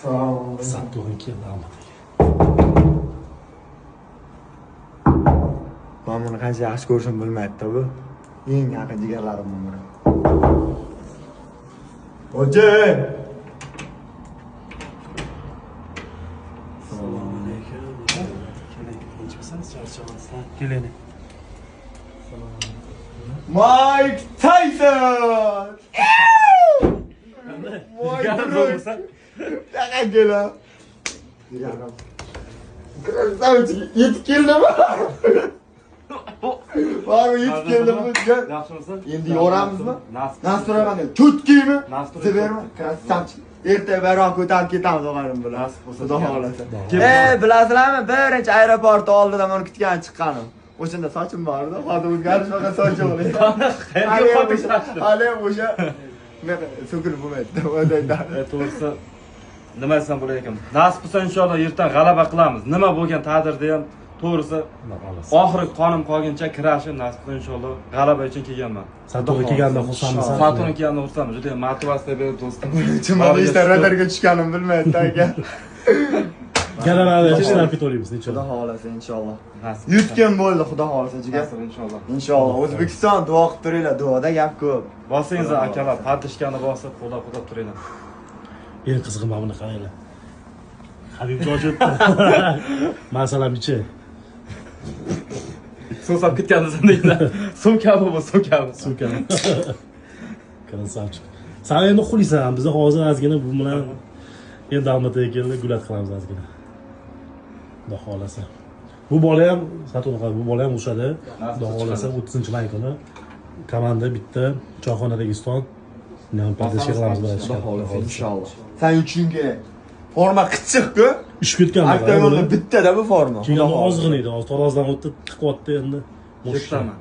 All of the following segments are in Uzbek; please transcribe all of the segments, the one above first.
Assalomu alaykum. Saturn keldi Almataga. Men buni qancha yaxshi ko'rishim bilmaydi-da bu. Eng yaqin jigarlarim biri. Hoji! Assalomu alaykum. Keling, tinchmisiniz? Charchamasdan. Keling. Mike Tyson! Bo'lsa. Yaqin kelar. Jigarim. Красавчик, yetib keldimi? Bormi, yetib keldimi? Yaxshimisan? Endi yoramizmi? Nasib. Nastura qanday? Cho'tkiymi? Nastura. Bermi? Красавчик. Erta bayroq ko'tarib ketamiz og'arim bilan. Nasib bo'lsa. Xudo xohlasa. Kelib- Bilasizlarmi, birinchi aeroport oldida meni kutgan chiqqanim. O'shanda sochim bor edi. Hozir o'zgarish faqat soch yo'q. Qayerga qo'yib sochni? Hali ham o'sha so'kilib bo'lmaydi. O'dayda. To'g'risi nima desam bo'lar ekan. Nasib bo'lsa inshaalloh ertan g'alaba qilamiz. Nima bo'lgan taqdirda ham to'g'risi oxiri qonim qolguncha kurashib nasib bo'lsa inshaalloh g'alaba uchun kelganman. Saturn kelganda xursandmisan? Saturn kelganda xursandman. Juda ham motivatsiya berdi do'stim. Chimon ishda radarga tushganim bilmaydi aka. G'alabani ishlab ketaveramiz Xudo inshaalloh. xohlasa inshaalloh. Nasib. Yutgan bo'ldi xudo xohlasa jigar. Nasib inshaalloh. Inshaalloh O'zbekiston duo qilib turinglar, duoda gap ko'p. Bosingizlar akalar, podishkani bosib, qo'llab-quvvatlab turinglar. Eng qizig'i mana buni qaranglar. Habib Jo'jib. Masalan, ichi. Suv solib ketganmiz deydi. Suv kabi bu, suv kabi. Sumka. Красавчик. Sen endi uxlaysan, biz hozir ozgina bu bilan endi Almataga keldi, gulat qilamiz ozgina. Xudo xohlasa. Bu bola ham Saturn qiladi, bu bola ham urushadi. Xudo xohlasa 30-may kuni komanda bitta Choyxona Registon bilan поддержка qilamiz Xudo xohlasa inshaalloh. Sen uchun kerak. Forma qichiq-ku. Ushib ketgan Oktagonda bittada bu forma. Keyin Xudo xohlasa. ozg'in edi, hozir tarozdan o'tdi, tiqyapti endi. Yirtaman.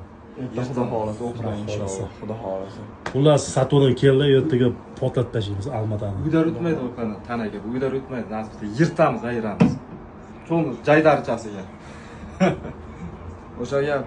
Xudo xohlasa o'qiman inshaalloh. Xudo xohlasa. Xullas Saturn keldi, ertaga portlatib tashlaymiz Almatani. Uydar o'tmaydi u tanaga, uydar o'tmaydi. Nasib bo'lsa yirtamiz, ayiramiz. Cho'ng jaydarchasiga. O'sha gap.